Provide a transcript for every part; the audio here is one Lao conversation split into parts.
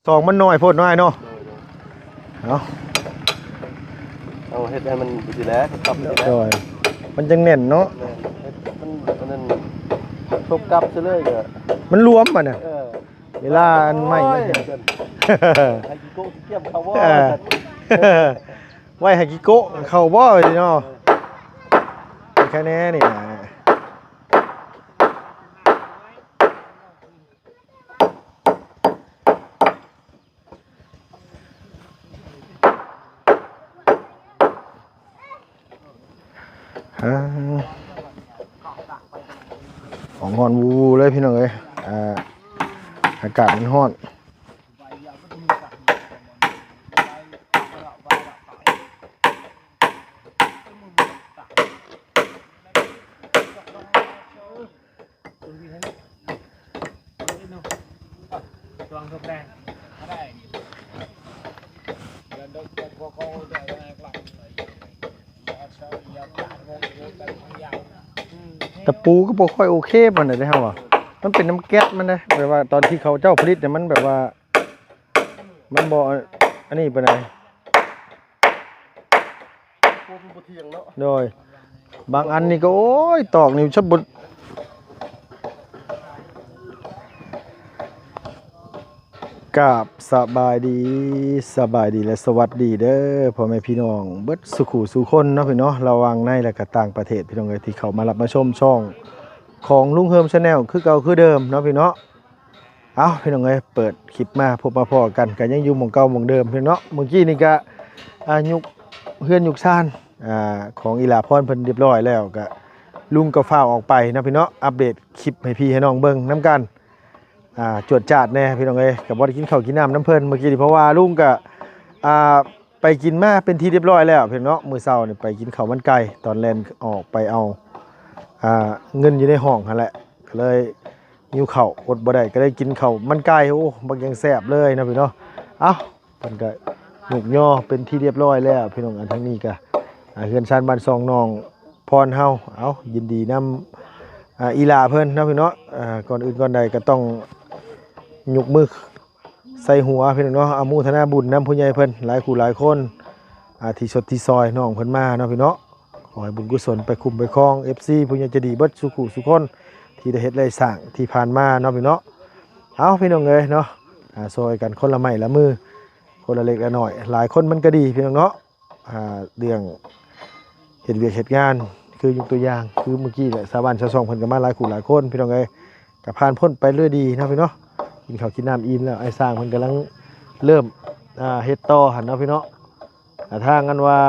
ຕອກມັນນ້ອຍໂພດນ້ອຍເນາະ. ໂດຍໆ ເອົາ ເອົາເຮັດໃຫ້ມັນຊິແຫຼະ ກັບຊິແຫຼະ. ໂດຍ ມັນຈັ່ງແໜ້ນເນາະ. ແມ່ນ ເຮັດມັນອັນນັ້ນ ທົບກັບຊິເລີຍກໍ ມັນລວມບັດນະ. ເອີ ເວລາອັນໄມ້ມັນ ໂອ້ຍ ໃຫ້ຂີ້ໂກະຂີ້ກຽມເຂົ້າບໍ່? ເອີ ໄວ້ໃຫ້ຂີ້ໂກະເຂົ້າບໍ່ຊິເນາະ. ເອີ ແຄ່ແນ່ນີ້ນະ. ອ່າ ອອກຮ້ອນວູ່ໆ ເລີຍພີ່ນ້ອງເອີຍ. ອ່າ ອາກາດມັນຮ້ອນ. ຕະປູກໍບໍ່ຄ່ອຍໂອເຄປານໃດເດ້ເຮົາວ່າ. ມັນເປັນນຳແກັດມັນເດ້ ແບບວ່າຕອນທີ່ເຂົາເຈົ້າຜະລິດນີ້ ມັນແບບວ່າ ມັນບໍ່ອັນນີ້ປານໃດ. ໂດຍ ບາງອັນນີ້ກໍ ໂອ້ຍ ຕອກນີ້ຊະບໍ່. ກາບສະບາຍດີ ສະບາຍດີ ແລະ ສະຫວັດດີເດີ ພໍ່ແມ່ພີ່ນ້ອງເບິດສູ່ຄູ່ສູ່ຄົນເນາະພີ່ເນາະ, ລະຫວ່າງໃນ ແລະ ກະຕ່າງປະເທດ ພີ່ນ້ອງເອີຍ ທີ່ເຂົ້າມາຮັບມາຊົມຊ່ອງຂອງລຸງເຮີມ Channel ຄືເກົ່າຄືເດີມເນາະພີ່ເນາະ. ເອົ້າ ພີ່ນ້ອງເອີຍ ເປີດຄລິບມາພົບມາພໍ້ກັນ ກໍຍັງຢູ່ໝ່ອງເກົ່າໝ່ອງເດີມພີ່ນ້ອງເນາະ. ມື້ກີ້ນີ້ກໍ ອ່າ ຍຸກເຮືອນຍຸກຊານ ອ່າ ຂອງອີ່ຫຼ້າພອນເພິ່ນຮຽບຮ້ອຍແລ້ວ ກໍລຸງກໍຟ້າວອອກໄປເນາະພີ່ນ້ອງ, ອັບເດດຄລິບໃຫ້ພີ່ໃຫ້ນ້ອງເບິ່ງນຳກັນ. ອ່າ ຈວດຈາດແດ່ພີ່ນ້ອງເອີຍ, ກໍບໍ່ໄດ້ກິນເຂົ້າກິນນ້ຳນຳເພິ່ນມື້ກີ້ນີ້ ເພາະວ່າລຸງກໍ ອ່າ ໄປກິນມາເປັນທີ່ຮຽບຮ້ອຍແລ້ວພີ່ນ້ອງເນາະ. ມື້ເຊົ້ານີ້ໄປກິນເຂົ້າມັນໄກ່ ຕອນແລ່ນອອກໄປເອົາ ອ່າ ເງິນຢູ່ໃນຫ້ອງຫັ້ນແຫຼະ ກໍເລີຍ ຫິວເຂົ້າອົດບໍ່ໄດ້ ກໍໄດ້ກິນເຂົ້າມັນໄກ່. ໂອ້ ບັກຢ່າງແຊບເລີຍເນາະພີ່ເນາະ. ເອົ້າ ເພິ່ນກໍຍົກຍໍເປັນທີ່ຮຽບຮ້ອຍແລ້ວພີ່ນ້ອງ. ອັນທາງນີ້ກໍ ອ່າ ເຮືອນຊານບ້ານຊ່ອງນ້ອງພອນເຮົາ. ເອົ້າ ຍິນດີນຳ ອ່າ ອີ່ຫຼ້າເພິ່ນເນາະພີ່ນ້ອງເນາະ. ອ່າ ກ່ອນອື່ນກ່ອນໃດກໍຕ້ອງຍົກມື ໃສ່ຫົວພີ່ນ້ອງເນາະ, ອະນຸໂມທະນາບຸນນຳຜູ້ໃຫຍ່ເພິ່ນຫຼາຍຄູ່ຫຼາຍຄົນ ອ່າ ທີ່ຊົດທີ່ຊ່ອຍນ້ອງເພິ່ນມາເນາະພີ່ນ້ອງເນາະ. ຂໍໃຫ້ບຸນກຸສົນໄປຄຸ້ມໄປຄອງ ເອັຟຊີ ຜູ້ໃຫຍ່ໃຈດີເບິດສູ່ຄູ່ສູ່ຄົນ ທີ່ໄດ້ເຮັດໄດ້ສ້າງທີ່ຜ່ານມາເນາະພີ່ນ້ອງເນາະ. ເອົາ ພີ່ນ້ອງເອີຍເນາະ, ອ່າ ຊ່ອຍກັນຄົນລະໄມ້ລະມື ຄົນລະເລັກລະນ້ອຍ ຫຼາຍຄົນມັນກໍດີພີ່ນ້ອງເນາະ. ອ່າ ເລື່ອງເຮັດວຽກເຮັດງານ ຄືຍົກຕົວຢ່າງ ຄືມື້ກີ້ແຫຼະ ຊາວບ້ານຊາວຊ່ອງເພິ່ນກໍມາຫຼາຍຄູ່ຫຼາຍຄົນ ພີ່ນ້ອງເອີຍ, ກໍຜ່ານພົ້ນໄປດ້ວຍດີເນາະພີ່ນ້ອງເນາະ. ກິນເຂົ້າກິນນ້ຳອີ່ມແລ້ວ ອ້າຍຊ່າງເພິ່ນກຳລັງເລີ່ມ ອ່າ ເຮັດຕໍ່ຫັ້ນເນາະພີ່ນ້ອງເນາະ. ອ່າ ທາງອັນວ່າ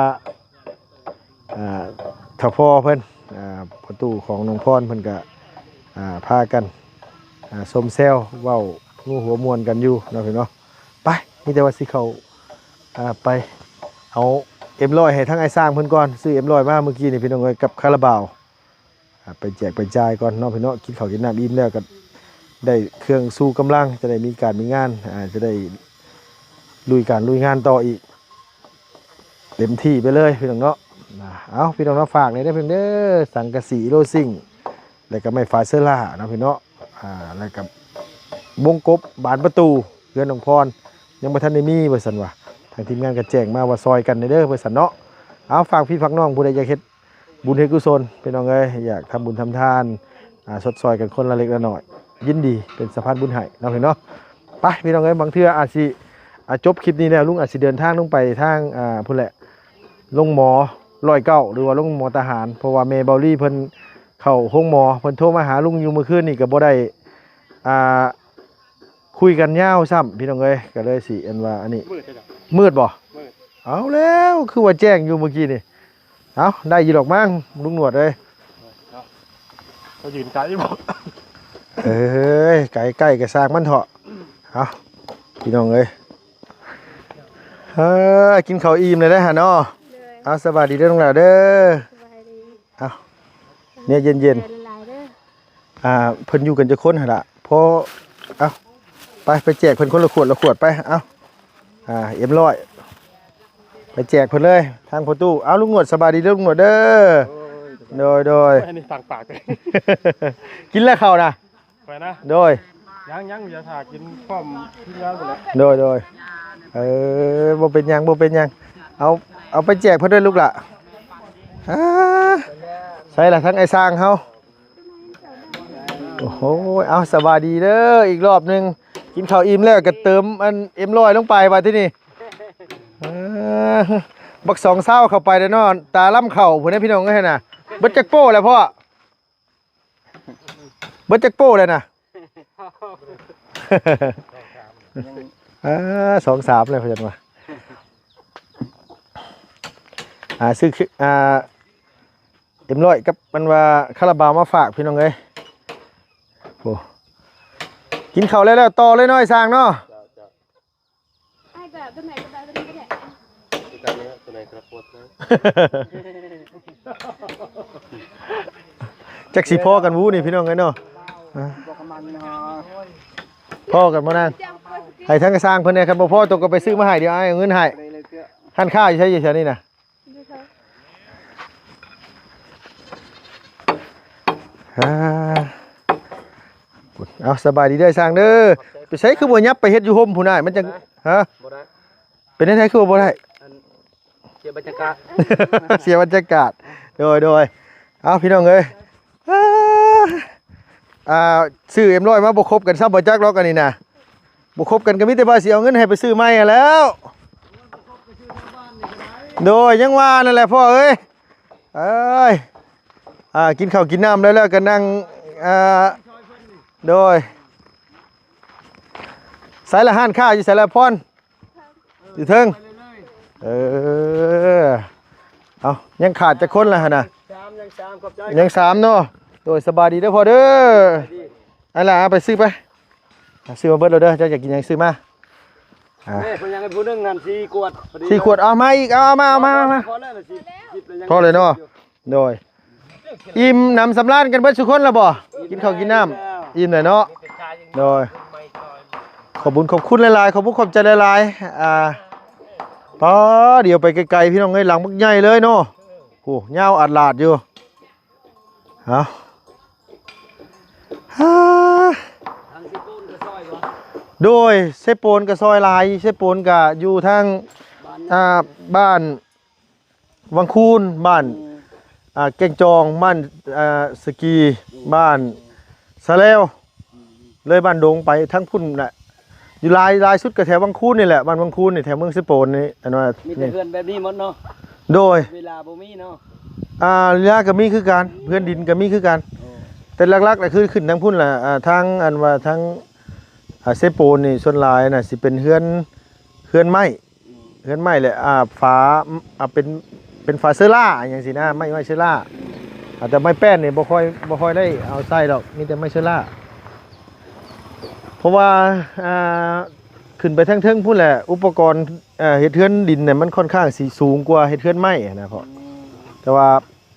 ອ່າ ເຖົ້າພໍ່ເພິ່ນ ອ່າ ພໍ່ຕູ້ຂອງນ້ອງພອນເພິ່ນກໍ ອ່າ ພາກັນ ອ່າ ຊົມແຊວເວົ້າງົວຫົວມ່ວນກັນຢູ່ເນາະພີ່ນ້ອງເນາະ. ໄປ ມີແຕ່ວ່າຊິເຂົ້າ ອ່າ ໄປເອົາເອັມຮ້ອຍໃຫ້ທາງອ້າຍຊ່າງເພິ່ນກ່ອນ. ຊື້ເອັມຮ້ອຍມາມື້ກີ້ນີ້ພີ່ນ້ອງເອີຍ ກັບຄາລາບາວ ອ່າ ໄປແຈກໄປຈ່າຍກ່ອນເນາະພີ່ນ້ອງເນາະ. ກິນເຂົ້າກິນນ້ຳອີ່ມແລ້ວກໍໄດ້ເຄື່ອງຊູກຳລັງ ຈະໄດ້ມີການມີງານ ອ່າ ຈະໄດ້ລຸຍການລຸຍງານຕໍ່ອີກ ເຕັມທີ່ໄປເລີຍພີ່ນ້ອງເນາະ. ເອົາ ພີ່ນ້ອງເນາະ ຝາກແດ່ເດີພີ່ນ້ອງເດີ ສັງກະສີໂລຊິງ ແລ້ວກໍໄມ້ຝາເຊີລ່າເນາະພີ່ນ້ອງເນາະ. ອ່າ ແລ້ວກໍວົງກົບບານປະຕູເຮືອນນ້ອງພອນ ຍັງບໍ່ທັນໄດ້ມີວ່າຊັ້ນວ່າ, ທາງທີມງານກໍແຈ້ງມາວ່າຊ່ອຍກັນແດ່ເດີວ່າຊັ້ນເນາະ. ເອົາ ຝາກພີ່ຝາກນ້ອງ ຜູ້ໃດຢາກເຮັດບຸນເຮັດກຸສົນພີ່ນ້ອງເອີຍ, ຢາກທຳບຸນທຳທານ ອ່າ ຊົດຊ່ອຍກັນຄົນລະເລັກລະນ້ອຍ ຍິນດີເປັນສະພານບຸນໃຫ້ເນາະພີ່ນ້ອງເນາະ. ໄປ ພີ່ນ້ອງເອີຍ ບາງເທື່ອອາດຊິ ອ່າ ຈົບຄລິບນີ້ແລ້ວ ລຸງອາດຊິເດີນທາງລົງໄປທາງ ອ່າ ພຸ້ນແຫຼະ ໂຮງໝໍຮ້ອຍເກົ້າ ຫຼືວ່າໂຮງໝໍທະຫານ ເພາະວ່າແມ່ເບົາລີເພິ່ນເຂົ້າໂຮງໝໍ. ເພິ່ນໂທມາຫາລຸງຢູ່ມື້ຄືນນີ້ກໍບໍ່ໄດ້ ອ່າ ຄຸຍກັນຍາວຊ້ຳພີ່ນ້ອງເອີຍ, ກໍເລີຍຊິອັນວ່າອັນນີ້ ມືດເດ້ ມືດບໍ່? ມືດ. ເອົາແລ້ວ ຄືວ່າແຈ້ງຢູ່ມື້ກີ້ນີ້. ເອົາ ໄດ້ຢູ່ດອກມັ້ງ ລຸງໜວດເອີຍ. ເຈົ້າຢືນໄກບໍ່? ເອີຍ ໄກໆ ກໍຊ່າງມັນເຖາະ. ເອົາ ພີ່ນ້ອງເອີຍ ເອີ ກິນເຂົ້າອີ່ມແລ້ວເດ້ຫະເນາະ. ໂດຍ. ເອົາ ສະບາຍດີເດີນ້ອງຫຼ້າເດີ. ສະບາຍດີ. ເອົາ ເນຍເຢັນໆ ເດີນຫຼາຍເດີ. ອ່າ ເພິ່ນຢູ່ກັນຈັກຄົນຫັ້ນລະ? ພໍ ເອົາ ໄປ ໄປແຈກເພິ່ນຄົນລະຂວດລະຂວດໄປ. ເອົາ ອ່າ ເອັມຮ້ອຍ ໄປແຈກເພິ່ນເລີຍ ທາງພໍ່ຕູ້. ເອົາ ລຸງໜວດ ສະບາຍດີເດີລຸງໜວດເດີ. ໂດຍ ໂດຍ ໂດຍ. ໂອ້ຍ ອັນນີ້ທາງປາກ ກິນແລ້ວເຂົ້ານະ? ໄປນະ. ໂດຍ. ຍັງໆ ເຮົາຖ້າກິນພ້ອມທີມງານພຸ້ນແຫຼະ. ໂດຍໆ ເອີ ບໍ່ເປັນຫຍັງ ບໍ່ເປັນຫຍັງ ເອົາ ເອົາໄປແຈກເພິ່ນເດີລູກຫຼ້າ. ອາ ໃສລະທາງອ້າຍຊ່າງເຮົາ? ໂອ້ໂຫ ເອົາ ສະບາຍດີເດີອີກລອບໜຶ່ງ. ກິນເຂົ້າອີ່ມແລ້ວກໍເຕີມອັນເອັມຮ້ອຍລົງໄປບາດທີນີ້. ເອີ ບັກສອງຊາວເຂົ້າໄປແລ້ວເນາະ ຕາລຳເຂົ້າພຸ້ນເດ້ພີ່ນ້ອງເອີຍຫັ້ນນະ. ເບິດຈັກໂປ້ແລ້ວພໍ່? ເບິດຈັກໂປ້ແລ້ວນະ? ເອີ ສອງສາມແລ້ວເພິ່ນວ່າ ອ່າ ຊື້ ອ່າ ເອັມຮ້ອຍກັບມັນວ່າຄາລາບາວມາຝາກພີ່ນ້ອງເອີຍ. ໂອ້ ກິນເຂົ້າແລ້ວໆ ຕໍ່ເລີຍເນາະ ອ້າຍຊ່າງເນາະ. ເຈົ້າ ເຈົ້າ ອ້າຍແບບຕົວໃດກໍໄດ້ ຕົວນີ້ກໍໄດ້ ຄືກັນເນາະ ຕົວໃດກໍປວດເນາະ. ຈັກຊິພໍ້ກັນວູນີ້ພີ່ນ້ອງເອີຍເນາະ. ອ່າ ພໍ້ກັນບໍ່ນາງ? ໃຫ້ທາງຊ່າງເພິ່ນແດ່ ຄັນບໍ່ພໍ້ຕົວກໍໄປຊື້ມາໃຫ້ ດຽວອ້າຍເອົາເງິນໃຫ້. ຮ້ານຄ້າຢູ່ໃສ ຢູ່ແຖວນີ້ນະ? ອ່າ ເອົາ ສະບາຍດີເດີຊ່າງເດີ. ໄປໃສຄືບໍ່ຫຍັບໄປເຮັດຢູ່ຮົ່ມພຸ້ນອ້າຍ ມັນຈັ່ງ ຮະ? ບໍ່ໄດ້ ເປັນຈັ່ງໃດຄືວ່າບໍ່ໄດ້? ອັນ ເສຍບັນຍາກາດ ເສຍບັນຍາກາດ. ໂດຍ ໂດຍ ເອົາ ພີ່ນ້ອງເອີຍ ອ່າ ອ່າ ຊື້ເອັມຮ້ອຍມາບໍ່ຄົບກັນຊ້ຳ ບໍ່ຈັກດອກອັນນີ້ນະ. ບໍ່ຄົບກັນກໍມີແຕ່ວ່າຊິເອົາເງິນໃຫ້ໄປຊື້ໃໝ່ຫັ້ນແຫຼ້ວ. ໂດຍ ຍັງວ່ານັ້ນແຫຼະພໍ່ເອີຍ. ເອີຍ ອ່າ ກິນເຂົ້າກິນນ້ຳແລ້ວ ແລ້ວກໍນັ່ງ ອ່າ ໂດຍ ໃສລະຮ້ານຄ້າຢູ່ໃສລະພອນ? ຢູ່ເທິງ ເອີ ເອົາ ຍັງຂາດຈັກຄົນລະຫັ້ນນະ? ສາມ ຍັງສາມ ຂອບໃຈ ຍັງສາມເນາະ. ໂດຍ ສະບາຍດີເດີພໍ່ເດີ. ສະບາຍດີ ອັນລະ ເອົາໄປຊື້ໄປ ອ່ະ ຊື້ມາເບິດໂລດເດີ ເຈົ້າຢາກກິນຫຍັງຊື້ມາ. ອ່າ ເດ້ ເພິ່ນຍັງໃຫ້ຜູ້ໜຶ່ງຫັ້ນ ສີ່ຂວດ ພໍດີ ສີ່ຂວດ ເອົາມາອີກ ເອົາ ເອົາມາ ເອົາມາ ພໍແລ້ວ ສິບ ສິບແລ້ວ ຍັງ ພໍເລີຍເນາະ. ໂດຍ ອີ່ມໜຳສຳລານກັນເບິດສູ່ຄົນແລ້ວບໍ່? ກິນເຂົ້າກິນນ້ຳ ອີ່ມແລ້ວ ອີ່ມແລ້ວເນາະ. ໂດຍ ຂອບບຸນຂອບຄຸນຫຼາຍໆ ຂອບບຸນຂອບໃຈຫຼາຍໆ. ອ່າ ປາ ດຽວໄປໄກໆ ພີ່ນ້ອງເອີຍ ຫຼັງບັກໃຫຍ່ເລີຍເນາະ. ໂອ້ ຍາວອາດຫຼາດຢູ່. ເອົາ ໂດຍ ເຊໂປນກໍຊ່ອຍຫຼາຍ ເຊໂປນກໍຢູ່ທາງ ບ້ານ ອ່າ ບ້ານວັງຄູນ ບ້ານ ອືມ ອ່າ ແກ້ງຈອງ ບ້ານ ອ່າ ສະກີ ອືມ ບ້ານສະແລວ ອືມ ເລີຍບ້ານດົງໄປທາງພຸ້ນແຫຼະ. ຢູ່ຫຼາຍ ຫຼາຍສຸດກໍແຖວວັງຄູນນີ້ແຫຼະ ບ້ານວັງຄູນນີ້ ແຖວເມືອງເຊໂປນນີ້ ອັນວ່າ ມີແຕ່ເຮືອນແບບນີ້ໝົດເນາະ. ໂດຍ ວິລາບໍ່ມີເນາະ. ອ່າ ວິລາກໍມີຄືກັນ ເຮືອນດິນກໍມີຄືກັນ. ໂອ້ ແຕ່ຫຼັກໆ ລະຄືຂຶ້ນທາງພຸ້ນແຫຼະ ອ່າ ທາງ ອັນວ່າທາງ ອ່າ ເຊໂປນນີ້ ສ່ວນຫຼາຍນະ ຊິເປັນເຮືອນ ເຮືອນໄມ້ ອືມ ເຮືອນໄມ້ແຫຼະ ອ່າ ຝາ ອ່າ ເປັນ ເປັນຝາເຊີລ່າຫຍັງຊີ້ນະ ໄມ້ ໄມ້ເຊີລ່າ. ອ່າ ແຕ່ໄມ້ແປ້ນນີ້ບໍ່ຄ່ອຍ ບໍ່ຄ່ອຍໄດ້ເອົາໃຊ້ດອກ ມີແຕ່ໄມ້ເຊີລ່າ. ເພາະວ່າ ອ່າ ຂຶ້ນໄປທາງເທິງພຸ້ນແຫຼະ ອຸປະກອນ ເຮັດເຮືອນດິນນີ້ ມັນຂ້ອນຂ້າງຊິສູງກວ່າເຮັດເຮືອນໄມ້ນະພໍ່. ອືມ ແຕ່ວ່າ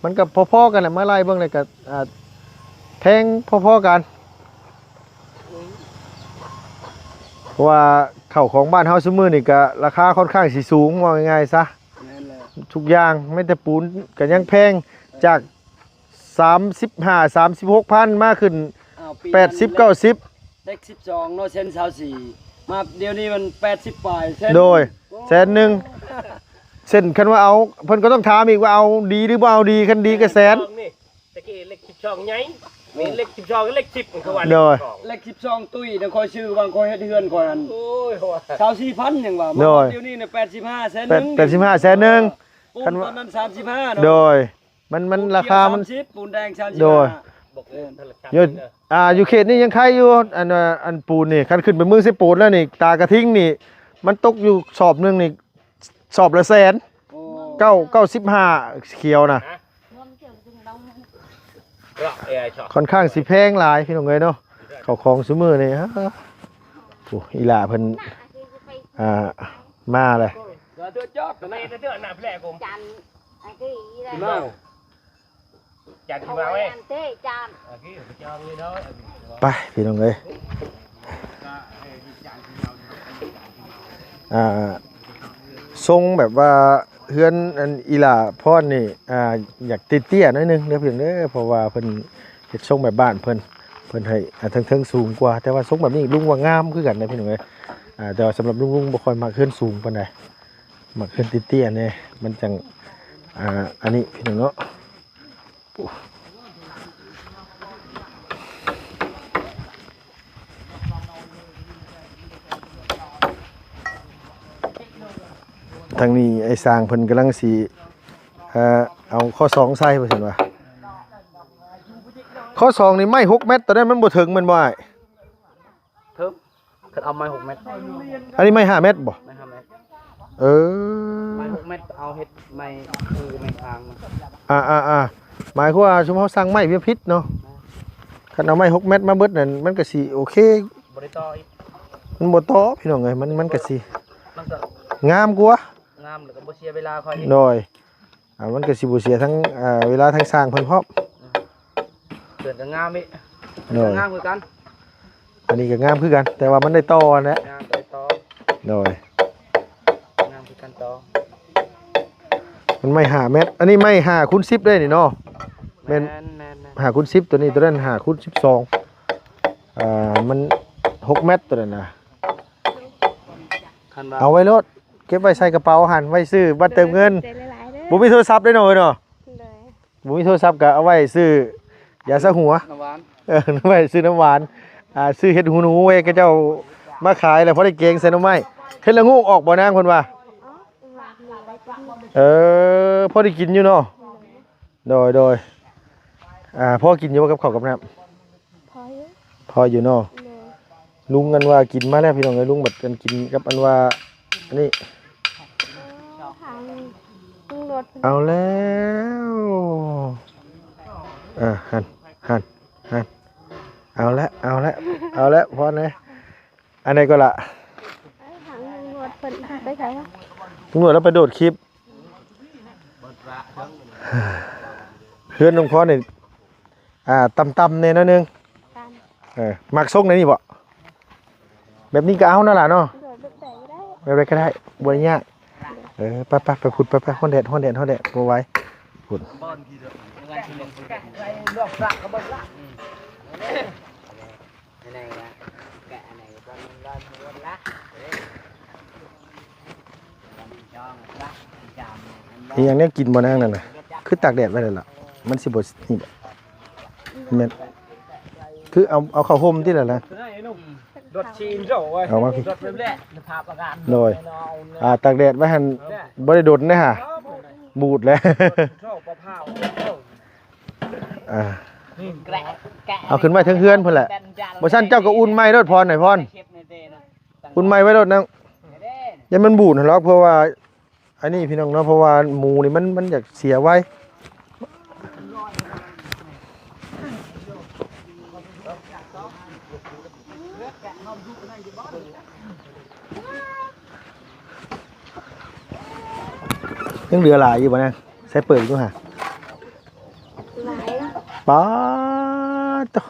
ມັນກໍພໍໆກັນແຫຼະ ມາໄລ່ເບິ່ງແລ້ວກໍ ອ່າ ແພງພໍໆກັນ. ເພາະວ່າເຂົ້າຂອງບ້ານເຮົາຊຸມມື້ນີ້ກໍລາຄາຂ້ອນຂ້າງຊິສູງ ເວົ້າງ່າຍໆຊະ. ແມ່ນແຫຼະ ທຸກຢ່າງ ແມ້ແຕ່ປູນກໍຍັງແພງ ຈາກສາມສິບຫ້າ ສາມສິບຫົກພັນ ມາຂຶ້ນ ອ້າວ ປີ ແປດສິບ ເກົ້າສິບ ເຫຼັກສິບສອງເນາະ ເຊັນຊາວສີ່ ມາດຽວນີ້ມັນແປດສິບປາຍ ແສນ ໂດຍ ໂອ້ ແສນໜຶ່ງ. ເຊັ່ນ ຄັນວ່າເອົາ ເພິ່ນກໍຕ້ອງຖາມອີກວ່າເອົາດີຫຼືບໍ່ເອົາດີ ຄັນດີກໍແສນ. ຕະກີ້ເຫຼັກສິບສອງໃຫຍ່ ມີເຫຼັກສິບສອງ ເຫຼັກສິບ ເຂົາວ່າ ໂດຍ ເຫຼັກສິບສອງ ເຫຼັກສິບສອງຕຸ້ຍນະ ຂ້ອຍຊື້ຫວ່າງຂ້ອຍເຮັດເຮືອນຂ້ອຍຫັ້ນ ໂອ້ຍ ຊາວສີ່ພັນ ຫຍັງວ່າ ໂດຍ ມາດຽວນີ້ນະ ແປດສິບຫ້າ ແສນໜຶ່ງ ແປດ ແປດສິບຫ້າ ແສນໜຶ່ງ. ປູນຕອນນັ້ນ ສາມສິບຫ້າ ໂດຍ ມັນ ມັນລາຄາມັນ ສາມສິບ ປູນແດງ ສາມສິບຫ້າ ໂດຍ ບໍ່ເກີນ ອ່າ ຢູ່ເຂດນີ້ຍັງໄຄຢູ່ ອັນ ອັນປູນນີ້ ຄັນຂຶ້ນໄປເມືອງເຊໂປນແລ້ວນີ້ ຕາກະທິງນີ້ ມັນຕົກຢູ່ສອບໜຶ່ງນີ້ ສອບລະແສນ ໂອ້ ເກົ້າ ເກົ້າສິບຫ້າ ຂຽວນະ ຂ້ອນຂ້າງຊິແພງຫຼາຍພີ່ນ້ອງເອີຍເນາະ ເຂົ້າຂອງຊຸມື້ນີ້. ໂອ້ ອີ່ຫຼ້າເພິ່ນ ອ່າ ມາເລີຍ. ໄປພີ່ນ້ອງເອີຍ ອ່າ ຊົງແບບວ່າເຮືອນອັນອີ່ຫຼ້າພອນນີ້ ອ່າ ຢາກເຕ້ຍໆໜ້ອຍໜຶ່ງເດີພີ່ນ້ອງເດີ ເພາະວ່າເພິ່ນເຮັດຊົງແບບບ້ານເພິ່ນ ເພິ່ນໃຫ້ ອ່າ ເທິງໆສູງກວ່າ ແຕ່ວ່າຊົງແບບນີ້ລຸງວ່າງາມຄືກັນນະພີ່ນ້ອງເອີຍ. ອ່າ ແຕ່ວ່າສຳລັບລຸງ ລຸງບໍ່ຄ່ອຍມັກເຮືອນສູງປານໃດ ມັກເຮືອນເຕ້ຍໆແດ່ ມັນຈັ່ງ ອ່າ ອັນນີ້ພີ່ນ້ອງເນາະ. ທາງນີ້ໄອ້ຊ່າງເພິ່ນກຳລັງຊິ ເອີ ເອົາຂໍ້ສອງໃສ່ວ່າຊັ້ນວ່າ ຂໍ້ສອງນີ້ໄມ້ຫົກແມັດ ຕອນນັ້ນມັນບໍ່ເຖິງແມ່ນບໍ່ອ້າຍ? ເຖິງ ຄັນເອົາໄມ້ຫົກແມັດ ອັນນີ້ໄມ້ຫ້າແມັດບໍ່? ໄມ້ຫ້າແມັດ ເອີ ໄມ້ຫົກແມັດ ເອົາເຮັດໄມ້ຄືໄມ້ທາງ ອ່າໆໆ ໝາຍຄວາມວ່າຊຸມເຮົາສັ່ງໄມ້ເວຍຜິດເນາະ ຄັນເອົາໄມ້ຫົກແມັດມາເບິດນັ້ນ ມັນກໍຊິໂອເຄ ບໍ່ໄດ້ຕໍ່ອີກ ມັນບໍ່ຕໍ່ພີ່ນ້ອງເອີຍ ມັນ ມັນກໍຊິ ມັນກໍງາມກວ່າ ງາມ ແລ້ວກໍບໍ່ເສຍເວລາຂ້ອຍອີກ ໂດຍ ອ່າ ມັນກໍຊິບໍ່ເສຍທັງ ເອີ ເວລາທັງຊ່າງເພິ່ນພ້ອມ ເຮືອນກໍງາມອີກ ໂດຍ ກໍງາມຄືກັນ ອັນນີ້ກໍງາມຄືກັນ ແຕ່ວ່າມັນໄດ້ຕໍ່ຫັ້ນແຫຼະ ງາມໄດ້ຕໍ່ ໂດຍ ງາມຄືກັນຕໍ່ ມັນໄມ້ຫ້າແມັດ ອັນນີ້ໄມ້ຫ້າຄູນສິບເດ້ນີ້ເນາະ ແມ່ນ ແມ່ນໆໆ ຫ້າຄູນສິບ ຕົວນີ້ ຕົວນັ້ນຫ້າຄູນສິບສອງ ອ່າ ມັນຫົກແມັດ ຕົວນັ້ນນະ ຄັນວ່າ ເອົາໄວ້ໂລດ ເກັບໄວ້ໃສ່ກະເປົາຫັ້ນ ໄວ້ຊື້ບັດເຕີມເງິນ ຂອບໃຈຫຼາຍໆເດີ ບໍ່ມີໂທລະສັບເດ້ເນາະ ເອີຍເນາະ ໂດຍ ບໍ່ມີໂທລະສັບກໍເອົາໄວ້ຊື້ຢາຊາຫົວ ນ້ຳຫວານ ເອີ ໄວ້ຊື້ນ້ຳຫວານ ອ່າ ຊື້ເຫັດຫູໜູໄວ້ ເຂົາເຈົ້າມາຂາຍແລ້ວ ພໍໄດ້ແກງໃສ່ໜໍ່ໄມ້ ເຫັດລະໂງກອອກບໍ່ນາງ ເພິ່ນວ່າ ອໍ ເອີ ພໍໄດ້ກິນຢູ່ເນາະ ໂດຍ ໂດຍ ອ່າ ພໍກິນຢູ່ບໍ່ກັບເຂົ້າກັບນ້ຳ? ພໍຢູ່ ພໍຢູ່ເນາະ ໂດຍ ລຸງອັນວ່າກິນມາແລ້ວພີ່ນ້ອງເອີຍ ລຸງບັດອັນກິນກັບອັນວ່າອັນນີ້ ເອີ ທາງລຸງໂລດ ເອົາແລ້ວ ອ່າ ຫັ້ນ ຫັ້ນ ຫັ້ນ ເອົາແລ້ວ ເອົາແລ້ວ ເອົາແລ້ວ ພໍແດ່ ອັນໃດກໍລະ ເອີ ທາງລຸງໂລດເພິ່ນໄປໃສວະ? ລຸງໂລດລາວໄປໂດດຄລິບ ເຮືອນນ້ອງພອນນີ້ ອ່າ ຕ່ຳໆແດ່ໜ້ອຍໜຶ່ງ ຕ່ຳ ເອີ ມັກຊົງໃນນີ້ບໍ່? ແບບນີ້ກໍເອົານັ້ນລະເນາະ ໂດຍ ແບບໃດກໍໄດ້ ແບບໃດກໍໄດ້ ບໍ່ໄດ້ຍາກ ເອີ ໄປໆ ໄປພຸ້ນ ໄປໆ ຮ້ອນແດດ ຮ້ອນແດດ ຮ້ອນແດດ ບໍ່ໄຫວ ພຸ້ນ ອີ່ຫຍັງແນວກິນບໍ່ນາງນັ້ນນະ? ຄືຕາກແດດໄວ້ແລ້ວລະ ມັນຊິບໍ່ນີ້ບໍ? ແມ່ນ ຄືເອົາ ເອົາເຂົ້າຮົ່ມຕິລະນະ ເອົາມາພີ້ ໂດຍ ອ່າ ຕາກແດດໄວ້ຫັ້ນ ບໍ່ໄດ້ດົນເດ້ຫາ ບູດແລ້ວ ອ່າ ເອົາຂຶ້ນໄວ້ເທິງເຮືອນພຸ້ນແຫຼະ ບໍ່ຊັ້ນເຈົ້າກໍອຸ່ນໃໝ່ໂລດ ພອນ ໃຫ້ພອນ ອຸ່ນໃໝ່ໄວ້ໂລດນາງ ຢ້ານມັນບູດຫັ້ນລອກ ເພາະວ່າ ອັນນີ້ພີ່ນ້ອງເນາະ ເພາະວ່າໝູນີ້ມັນ ມັນຢາກເສຍໄວ ຍັງເຫຼືອຫຼາຍຢູ່ບໍ່ນາງ? ໃສ່ເປີກຢູ່ຫາ ຫຼາຍ ປາດໂທ້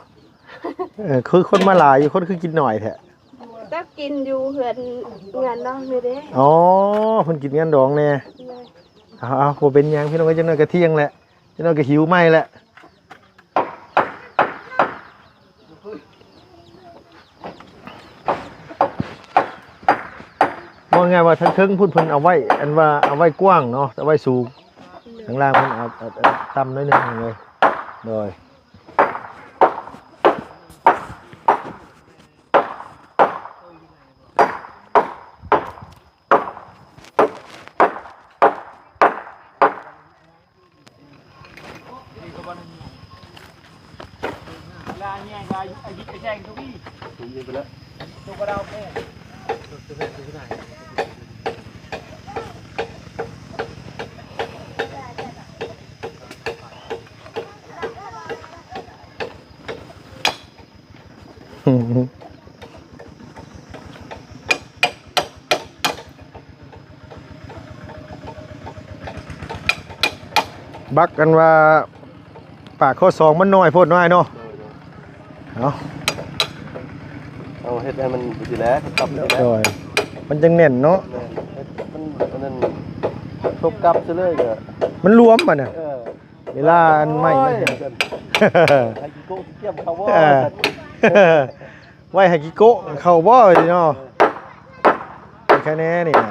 ເອີ ຄືຄົນມາຫຼາຍຢູ່ ຄົນຄືກິນໜ້ອຍແທ້? ຈັກກິນຢູ່ເຮືອນ ເຮືອນນ້ອງນີ້ເດ້ ອໍ ເພິ່ນກິນງານດອງແດ່ ໂດຍ ເອົາໆ ບໍ່ເປັນຫຍັງພີ່ນ້ອງເອີຍ ຈັກໜ້ອຍກໍທ່ຽງແຫຼະ ຈັກໜ້ອຍກໍຫິວໃໝ່ແຫຼະ ເວົ້າງ່າຍວ່າທາງເທິງພຸ້ນເພິ່ນເອົາໄວ້ ອັນວ່າເອົາໄວ້ກວ້າງເນາະ ເອົາໄວ້ສູງ ໂດຍ ທາງລ່າງເພິ່ນເອົາ ເອົາ ເອົາຕ່ຳໜ້ອຍໜຶ່ງເລີຍ ໂດຍ. ບັກອັນວ່າປາກຂໍ້ສອງມັນນ້ອຍໂພດນ້ອຍເນາະ ໂດຍ ໂດຍ ເອົາ ເອົາເຮັດໃຫ້ມັນຊິແຫຼະ ຕັບຊິແຫຼະ ໂດຍ ມັນຈັ່ງແໜ້ນເນາະ ແມ່ນ ເຮັດມັນອັນນັ້ນ ທົບກັບຊິເລີຍ ມັນລວມບັດນະ ເອີ ເວລາອັນໃໝ່ມັນ ໂອ້ຍ ໃຫ້ກິນໂກະກິນກຽມເຂົາບໍ່ ເອີ ໄວ້ໃຫ້ກິໂກະເຂົ້າບໍ່ນີ້ເນາະ ແຄ່ແນ່ນີ້ນະ.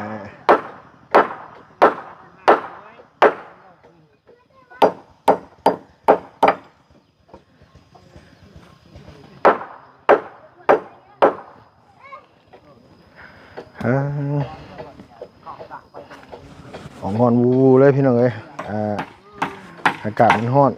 ອ່າ ອອກຮ້ອນວູ່ໆ ເລີຍພີ່ນ້ອງເອີຍ ອ່າ ອາກາດມັນຮ້ອນ.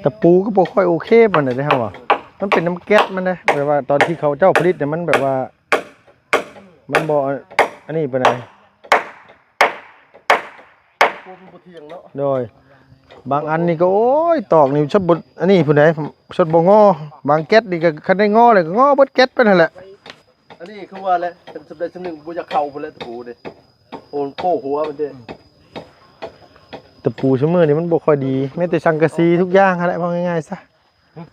ຕະປູກໍບໍ່ຄ່ອຍໂອເຄປານໃດເດ້ ເຮົາວ່າ ມັນເປັນນຳແກັດມັນເດ້ ແບບວ່າຕອນທີ່ເຂົາເຈົ້າຜະລິດນີ້ ມັນແບບວ່າ ມັນບໍ່ ອັນນີ້ປານໃດ. ໂດຍ ບາງອັນນີ້ກໍ ໂອ້ຍ ຕອກນີ້ ຊົດບໍ່ ອັນນີ້ພຸ້ນໃດ ຊົດບໍ່ງໍ ບາງແກັດນີ້ກໍ ຄັນໄດ້ງໍແລ້ວກໍງໍເບິດແກັດໄປຫັ້ນແຫຼະ. ອັນນີ້ຄືວ່າແຫຼະ ຄັນສຳໃດສຳໜຶ່ງບໍ່ຢາກເຂົ້າພຸ້ນແຫຼະ ຕະປູນີ້ ໂອ້ ໂປ້ຫົວມັນເດ້. ຕະປູຊຸມື້ນີ້ມັນບໍ່ຄ່ອຍດີ ມີແຕ່ສັງກະສີທຸກຢ່າງຫັ້ນແຫຼະ ເວົ້າງ່າຍໆຊະ.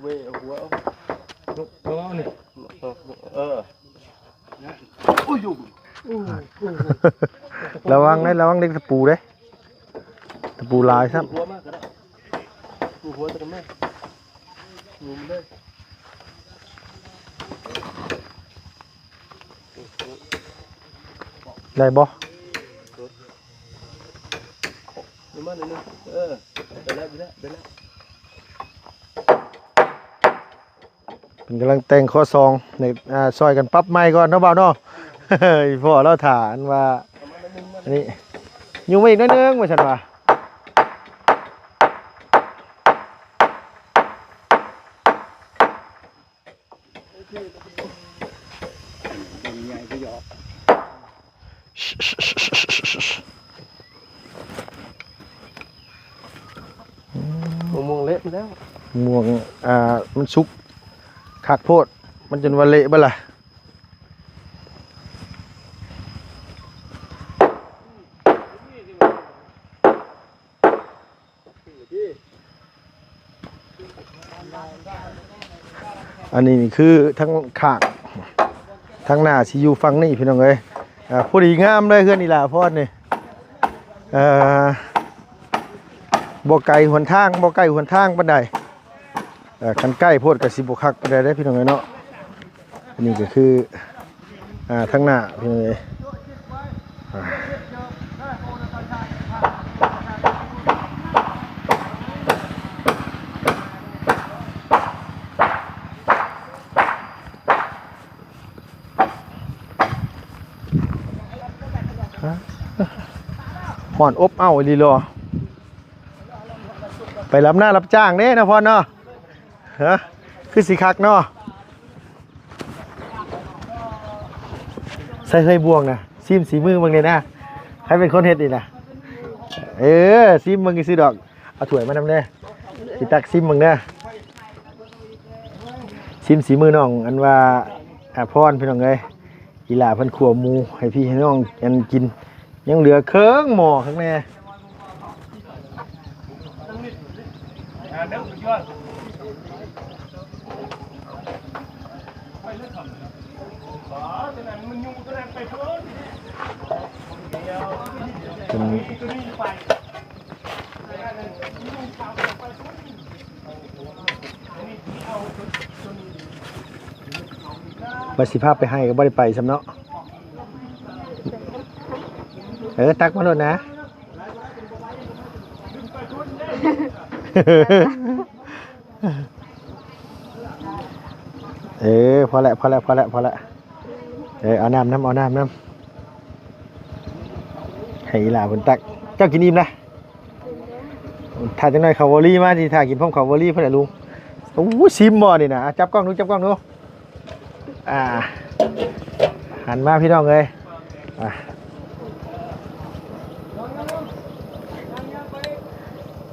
ເວີຍ ເອົາຫົວເອົາ ເອົານີ້ ເອີ ໂອ້ຍ ລະວັງເດ້ ລະວັງເດັກຕະປູເດ້ ຕະປູຫຼາຍຊ້ຳ. ຫົວມາກໍໄດ້ ຫົວຕະກັນມາ ຢູ່ມັນເດ້. ໄດ້ບໍ່? ເອີ ໄດ້ແລ້ວ ໄດ້ແລ້ວ ໄດ້ແລ້ວ. ເພິ່ນກຳລັງແຕ່ງຂໍ້ສອງ ໃຫ້ ອ່າ ຊ່ອຍກັນປັບໃໝ່ກ່ອນເນາະ ບ່າວເນາະ. ອີ່ພໍ່ລາວຖ້າ ອັນວ່າ ອັນນີ້ ຍຸ່ງໄປອີກໜ້ອຍໜຶ່ງວ່າຊັ້ນວ່າ. ມະມ່ວງເລະໄປແລ້ວ ມ່ວງ ອ່າ ມັນສຸກຄັກໂພດ ມັນຈົນວ່າເລະເບິດລະ. ອັນນີ້ນີ້ຄືທາງຂ້າງ ທາງໜ້າຊິຢູ່ຝັ່ງນີ້ພີ່ນ້ອງເອີຍ. ອ່າ ພໍດີງາມເລີຍເຮືອນອີ່ຫຼ້າພອນນີ້ ເອີ ບໍ່ໄກຫົນທາງ ບໍ່ໃກ້ຫົນທາງປານໃດ. ເອີ ຄັນໃກ້ໂພດກໍຊິບໍ່ຄັກປານໃດເດ້ພີ່ນ້ອງເອີຍເນາະ. ອັນນີ້ກໍຄື ອ່າ ທາງໜ້າພີ່ນ້ອງເອີຍ ອ່າ ຮ້ອນອົບເອົ້າອີ່ຫຼີຫຼໍ. ໄປລຳໜ້າລຳຈ້າງເດ້ນະພອນເນາະ. ຮະ ຄືຊິຄັກເນາະ. ໃສ່ເຮີຍບ່ວງນະ ຊີມສີມືເບິ່ງແດ່ນະ ໃຜເປັນຄົນເຮັດນີ້ນະ. ເອີ ຊີມເບິ່ງຊື່ໆດອກ ເອົາຖ້ວຍມານຳແດ່ ຊິຕັກຊີມເບິ່ງເດີ. ຊີມສີມືນ້ອງ ອັນວ່າ ອາພອນ ພີ່ນ້ອງເອີຍ. ອີ່ຫຼ້າເພິ່ນຂົ້ວໝູໃຫ້ພີ່ໃຫ້ນ້ອງ ອັນ ກິນ ຍັງເຫຼືອເຄິ່ງໝໍ້ຂ້າງໃນ. ວ່າຊິພາໄປໃຫ້ກໍບໍ່ໄດ້ໄປຊ້ຳເນາະ. ເອີ ຕັກມາໂລດນະ. ເອີ ພໍແລ້ວ ພໍແລ້ວ ພໍແລ້ວ ພໍແລ້ວ. ເອີ ເອົານ້ຳນຳ ເອົານ້ຳນຳ ໃຫ້ອີ່ຫຼ້າເພິ່ນຕັກ. ເຈົ້າກິນອີ່ມແລ້ວ? ຖ້າຈັກໜ້ອຍເຂົ້າວໍລີມາ ຊິຖ້າກິນພ້ອມເຂົ້າວໍລີເພິ່ນແຫຼະລຸງ. ໂອ້ ຊີມບໍ່ນີ້ນະ? ຈັບກ້ອງດູ ຈັບກ້ອງດູ. ອ່າ ຫັນມາພີ່ນ້ອງເອີຍ. ອ່າ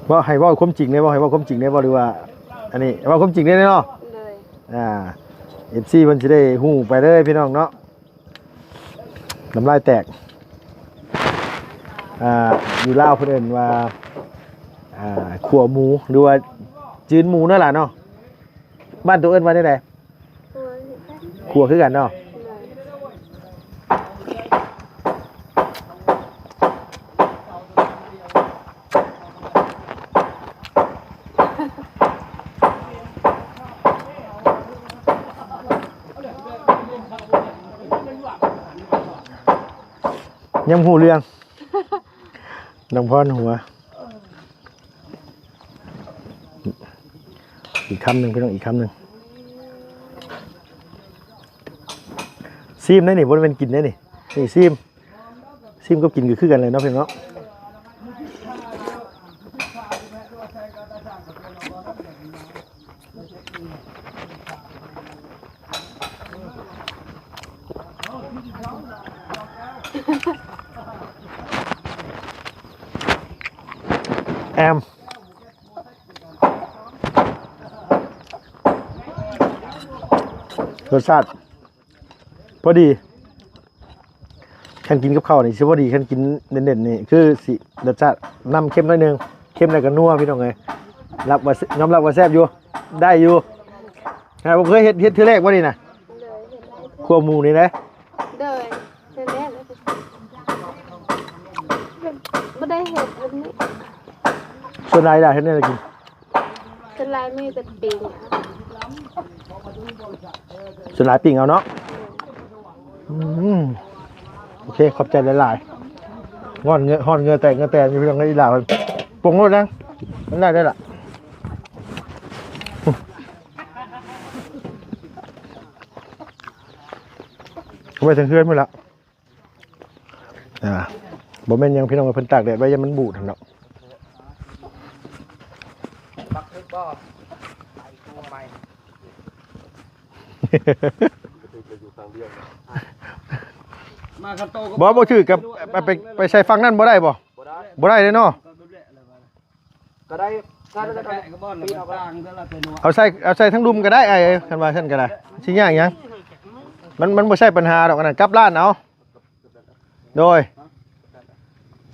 ເວົ້າ ໃຫ້ເວົ້າຄວາມຈິງເດ້ ເວົ້າ ໃຫ້ເວົ້າຄວາມຈິງເດ້ບໍ່ ຫຼືວ່າ ອັນນີ້ ເວົ້າຄວາມຈິງເດ້ເນາະ. ໂດຍ ອ່າ ເອັຟຊີ ເພິ່ນຊິໄດ້ຮູ້ໄປເດີພີ່ນ້ອງເນາະ. ນ້ຳລາຍແຕກ. ອ່າ ຢູ່ລາວເພິ່ນເອີ້ນວ່າ ອ່າ ຂົ້ວໝູ ຫຼືວ່າຈືນໝູເນາະຫຼານເນາະ. ບ້ານໂຕເອີ້ນວ່າແນວໃດ? ຂົ້ວຄືກັນ ຂົ້ວຄືກັນເນາະ. ໂດຍ ຍັງບໍ່ຮູ້ເລື່ອງ ນ້ອງພອນຫົວ. ອີກຄຳໜຶ່ງ ພີ່ນ້ອງ ອີກຄຳໜຶ່ງ. ຊີມໄດ໋ນີ້ ບໍ່ແມ່ນກິນໄດ໋ນີ້ ນີ້ຊີມ ຊີມກັບກິນກໍຄືກັນເລີຍເນາະ ພີ່ນ້ອງເນາະ. ແອມ ລົດຊາດພໍດີ. ຄັນກິນກັບເຂົ້ານີ້ຊິພໍດີ ຄັນກິນເນັ້ນໆນີ້ຄືຊິລົດຊາດນຳເຄັມໜ້ອຍໜຶ່ງ ເຄັມແລ້ວກໍນົວ ພີ່ນ້ອງເອີຍ. ຮັບວ່າ ຍອມຮັບວ່າແຊບຢູ່ ໄດ້ຢູ່. ຫາບໍ່ເຄີຍເຮັດ ເຮັດເທື່ອແລກບໍ່ນີ້ນະ? ໂດຍ ເຮັດຫຼາຍເທື່ອ ຂົ້ວໝູນີ້ນະ? ໂດຍ ເທື່ອແລກ ບໍ່ໄດ້ເຮັດແບບນີ້. ສ່ວນຫຼາຍລະເຮັດແນວໃດກິນ? ສ່ວນຫຼາຍມີແຕ່ປີ້ງ ສ່ວນຫຼາຍປີ້ງເອົາເນາະ. ອືມ ໂອເຄ ຂອບໃຈຫຼາຍໆ. ຮ້ອນເຫຍື້ອ ຮ້ອນເຫຍື້ອແຕກເຫຍື້ອແຕນຢູ່ ພີ່ນ້ອງເອີຍ. ອີ່ຫຼ້າເພິ່ນປົງໂລດນາງ ມັນໄດ້ ໄດ້ລະ. ເອົາໄປເຖິງເຮືອນພຸ້ນລະ. ອ່າ ບໍ່ແມ່ນຫຍັງພີ່ນ້ອງ ເພິ່ນຕາກແດດໄວ້ ຢ້ານມັນບູດຫັ້ນດອກ. ບັກຖືກບໍ່? ບໍ່ ບໍ່ຖືກກັບ ໄປ ໄປໃສ່ຝັ່ງນັ້ນບໍ່ໄດ້ບໍ່? ບໍ່ໄດ້ເດ້ເນາະ. ກໍໄດ້ ກໍໄດ້ ເອົາໃສ່ ເອົາໃສ່ທາງລຸ່ມກໍໄດ້ອ້າຍເອີຍ ຄັນວ່າຊັ້ນກໍໄດ້ ຊິຍາກຫຍັງ? ມັນ ມັນບໍ່ໃຊ່ບັນຫາດອກ ອັນນັ້ນກັບດ້ານເອົາ. ໂດຍ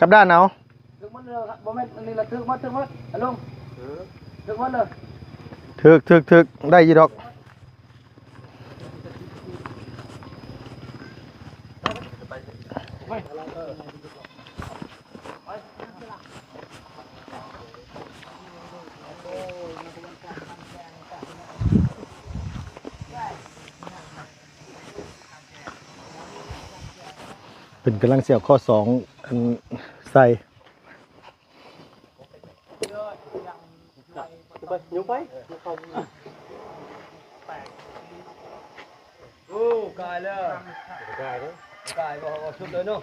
ກັບດ້ານເອົາ. ຖືກໝົດເລີຍ ບໍ່ແມ່ນອັນນີ້ລະ ຖືກໝົດ ຖືກໝົດ ອາລົງ ຖືກໝົດເລີຍ. ຖືກ ຖືກ ຖືກ ໄດ້ຢູ່ດອກ. ເພິ່ນກຳລັງຊິເອົາຂໍ້ສອງ ອັນ ໃສ່. ໄປ ຍົກໄປ ຍົກເຂົ້າ. ໂອ້ ກາຍແລ້ວ ກາຍເດ້ ກາຍບໍ່ ເອົາຊຸດເລີຍເນາະ.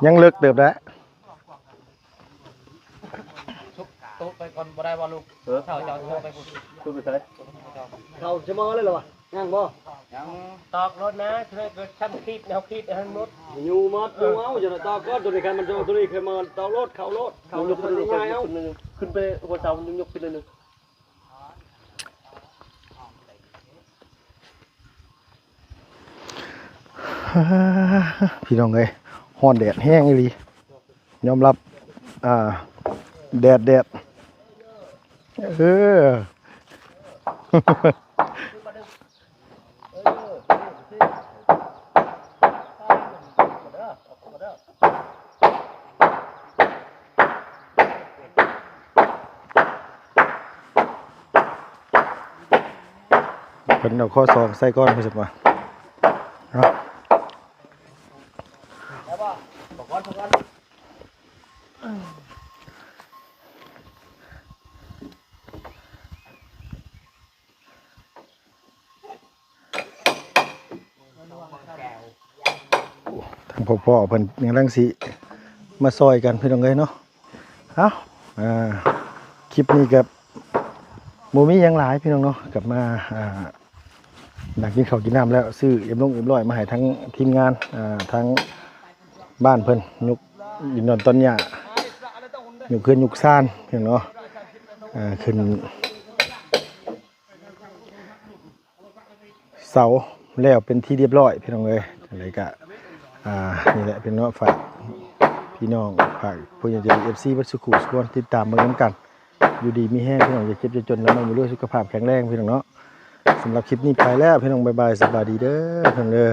ຍັງເລິກເຕີບແຫຼະ. ໂຕະໄປກ່ອນບໍ່ໄດ້ບໍ່ລູກ? ເອີ ເຂົ້າເຈົ້າໂຕະໄປພຸ້ນ. ຂຶ້ນໄປໃສ? ເຂົ້າຈະມາເລີຍລະວະ? ຍັງບໍ່? ຍັງ. ຕອກໂລດນະ ເທື່ອເກີດຊ້ຳຄີບ ເຮົາຄີບໃຫ້ມັນໝົດ ຢູ່ໝົດ. ເອີ ຢູ່ເອົາ ຢ່າຕອກກ່ອນ ໂຕນີ້ ຄັນມັນໂຕນີ້ ເຄີຍມາຕອກໂລດ ເຂົ້າໂລດ ເຂົ້າໂລດ. ຂຶ້ນໄປຫົວເສົາ ຍົກຂຶ້ນໜ້ອຍໜຶ່ງ. ພີ່ນ້ອງເອີຍ ຮ້ອນແດດແຮງອີ່ຫຼີ ຍອມຮັບ ອ່າ ແດດ ແດດ ເອີ. ເພິ່ນເອົາຂໍ້ສອງໃສ່ກ່ອນ ເພິ່ນວ່າເນາະ. ທາງພໍ່ເພິ່ນກຳລັງຊິມາຊ່ອຍກັນ ພີ່ນ້ອງເອີຍເນາະ. ເອົ້າ ອ່າ ຄລິບນີ້ກໍບໍ່ມີຫຍັງຫຼາຍ ພີ່ນ້ອງເນາະ ກັບມາ ອ່າ ນັ່ງກິນເຂົ້າກິນນ້ຳແລ້ວ ຊື້ເອັມລົງເອັມຮ້ອຍມາໃຫ້ທາງທີມງານ ອ່າ ທາງບ້ານເພິ່ນ ຍົກດິນດອນຕອນຫຍ້າ ຍົກເຮືອນຍົກຊານ ພີ່ນ້ອງເນາະ ເອີ ຂຶ້ນ. ເສົາແລ້ວເປັນທີ່ຮຽບຮ້ອຍພີ່ນ້ອງເອີຍ. ຈັ່ງໃດກະ ອ່າ ນີ້ແຫຼະພີ່ນ້ອງເນາະ ຝາກພີ່ນ້ອງ ຝາກຜູ້ໃຫຍ່ໃຈດີ ເອັຟຊີ ເບິດສູ່ຄູ່ສູ່ຄົນ ຕິດຕາມເບິ່ງນຳກັນ ຢູ່ດີມີແຮງພີ່ນ້ອງ ຢ່າເຈັບຢ່າຈົນ ລຳລວຍສຸຂະພາບແຂງແຮງພີ່ນ້ອງເນາະ. ສຳລັບຄລິບນີ້ໄປແລ້ວພີ່ນ້ອງ ບາຍບາຍ ສະບາຍດີເດີພີ່ນ້ອງເດີ.